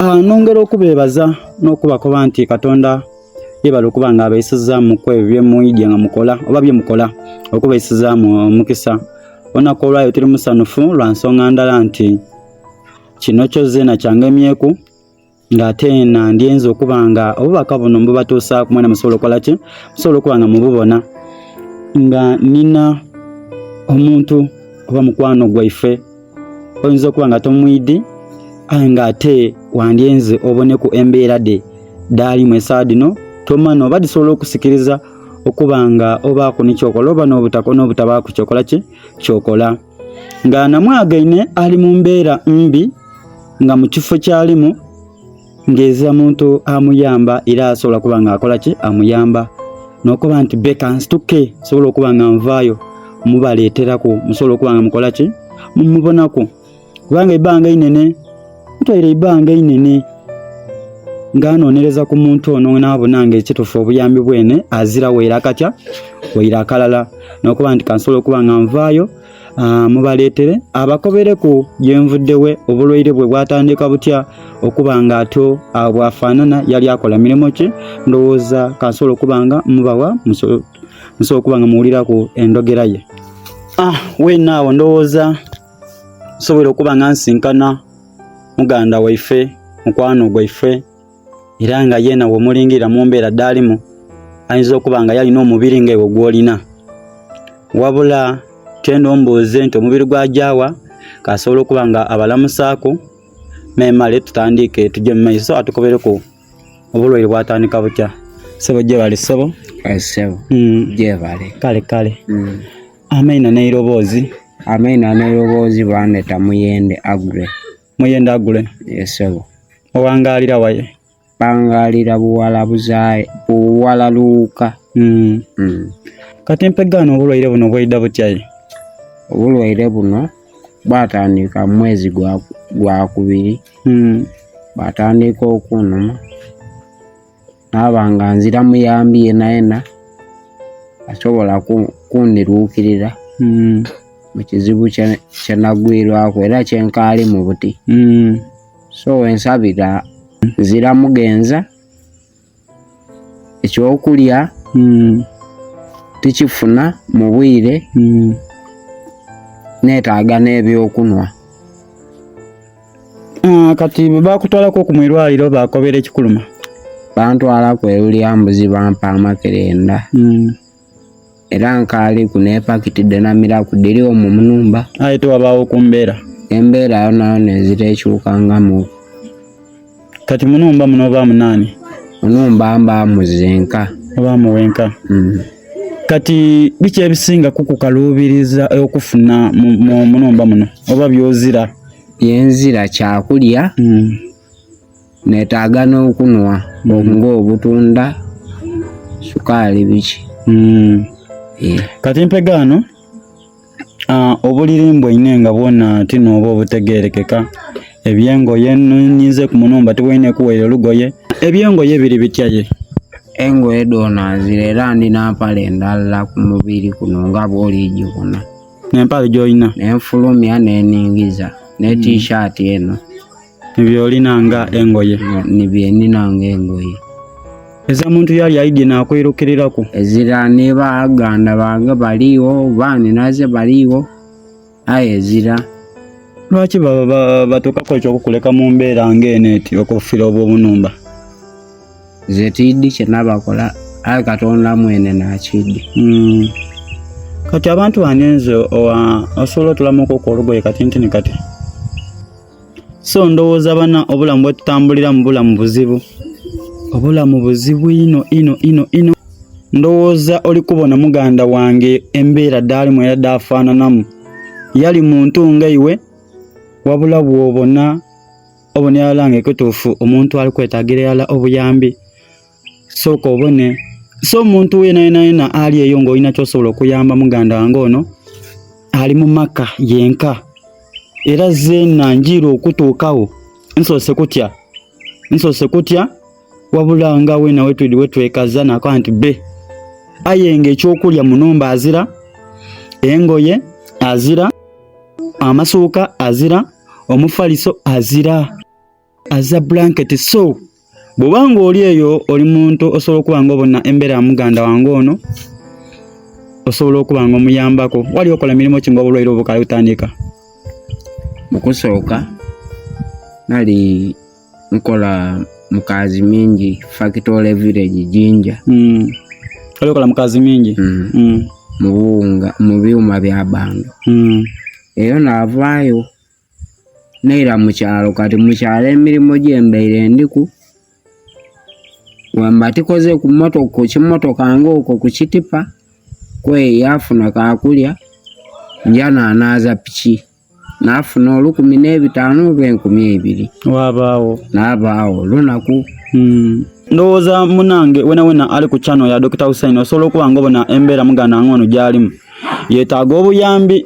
Ah, nongera okubeebaza n'okubakoba nti Katonda yebale okuba nga abaisizaamu ku ebyo bye mwidye nga mukola oba bye mukola okubaisizaamu omukisa. Olunaku olwayo tuli musanufu lwa nsonga ndala nti kino kyo zeena kyangemyeku ng'ate nandyenze okuba nga obubaka buno mbubatuusaaku mwena musobola okukola ki? Musobola okuba nga mububona nga nina omuntu oba mukwano gwaife oyinza okuba nga tomwidi aye nga ate wandyenze oboneku embeera dhe dhaalimu esawa dhino tomana oba dhisobola okusikiriza okuba nga obaaku ni kyokola oba n'obutabaaku kyokola ki kyokola nga namwagaine ali mu mbeera mbi nga mu kifo kyalimu ng'ezira muntu amuyamba era asobola kuba nga akola ki amuyamba n'okuba nti beka nsituke nsobola okuba nga nvaayo mubaleeteraku musobola okuba nga mukola ki mumubonaku kubanga ebbanga einene mutwaire ebbanga einene ng'anonereza ku muntu ono n'abona nga ekitufu obuyambi bwene azira waire akatya waire akalala n'okuba nti kansobola okuba nga nvaayo Ah, mubaleetere abakobereku gye nvudde we obulwaire bwe bwatandika butya okuba nga atyo ah, bw'afaanana yali akola mirimu ki ndowooza kansobola okuba nga mubawa musobola okuba nga muwuliraku endogera ye ah, weena awo ndowooza nsobola okuba nga nsinkana muganda waife mukwano gwaife era nga yeena bw'omulingirira mu mbeera dh'alimu ayinza okuba nga yalina omubiri nga iwe gw'olina wabula tenda ombuuze nti omubiri gwagyawa kasobola okuba nga abalamusaaku memale tutandiike tujje mu maiso atukobereku obulwaire bwatandika butya sebo gyebale sebo eh, sebo mm. gyebale kale kale mm. amaina n'eiroboozi amaina n'eiroboozi bandeta muyende agre Muyende agule. Yes, sebo. Owangaalira waye? Mpangalira buwala buzaye buwala luuka. Mm. Mm. Kati mpegaano obulwaire buno bwaidha butya ye? Obulwaire buno bwatandika mu mwezi gwa gwakubiri. Mm. Bwatandika okunuma naaba nga nzira muyambi yenayena asobola kundiruukirira. Mm. mu kizibu kye nagwirwaku era kye nkaalimu buti. Mm. So wensabira nzira mugenza ekyokulya mm. tikifuna mu bwire mm. neetaaga n'ebyokunwa. Ah, kati bakutwalaku ku mwirwaliro bakobera ekikuluma? Bantwalaku e Lulyambuzi bampa amakerenda. Mm. Era nkaaliku n'epakiti dhe namiraku dhiri omwo mu nhumba. Aye tiwabaagho ku mbeera. Embeera yonayona ezira ekyukangamuuku. Kati mu nhumba muno obaamu naani? Mu nhumba mbaamu zenka. Obaamu wenka? Mm. Kati biki ebisinga kukukaluubiriza okufuna mu nhumba muno oba by'ozira? Bye nzira kyakulya. Mm. Netaaga n'okunhwa mm. ng'obutunda, sukaali biki. Mm. Yeah. Kati mpegaano uh, obuliri mbwaine nga bwona tino oba obutegerekeka ebyengoye ninze ku munumba tibwaine kuwaire olugoye ebyengoye biri bitya ye engoye dhona nzira era ndi na mpale ndala ku mubiri kuno nga bwoli gibona n'empale gy'olina nenfulumya neningiza ne t-shirt eno Nibyolina nga engoye. Ni byenina nga engoye. Eza muntu yali aidye nakwirukiriraku. Ezira ni baganda bange baliwo, baninaze baliwo, aye ezira. Lwaki batuukaku ekyokukuleka mu mbeera nga eno eti okufira obw'obunumba? Nze tiidhi kye nabakola, aye Katonda mwene n'akiidhi. Mm. Kati abantu bano nze osobola otulamuku olugoye katintini kati. So ndowooza bana obulamu bwetutambuliramu bulamu buzibu, obulamu buzibu inho inho inho inho. Ndowooza oli kubona muganda wange embeera dhalimu era dhafananamu. Yali muntu nga iwe wabula bwobona obona irala nga ekituufu omuntu ali kwetagira irala obuyambi. Sooka obone. So omuntu yenayenayena ali eyo nga olina kyosobola okuyamba muganda wange ono ali mu maka yenka era zeena njiira okutuukawo nsoose kutya nsoose kutya wabula nga weena wetuli wetwekaza nakoba nti be aye nga ekyokulya munumba azira engoye azira amasuuka azira omufaliso azira. Aza blanket so bw'oba nga oli eyo oli muntu osobola okuba nga obona embeera ya muganda wange ono osobola okuba nga omuyambako. Wali okola mirimu ki nga obulwaire obwo bukali kutandika? Mu kusooka nali nkola mu kazi mingi factory village Jinja. Mm. Wali okola mu kazi mingi? Mm. Mm. Mu buwunga mu byuma bya bando. Mm. Eyo naavaayo naira mu kyalo kati mu kyalo emirimu gyembaire ndiku wemba tikoze ku motoka ku kimotoka ng'okwo ku kitipa kweyafuna kakulya nja nanaaza piki naafuna olukumi n'ebitaano oba 2000. Wabaawo. Naabaawo olunaku. Mm. Ndowooza munange wena wena ali ku channel ya Dr. Hussein osobola okuba nga obona embeera muganda wange ono gy'alimu yeetaaga obuyambi.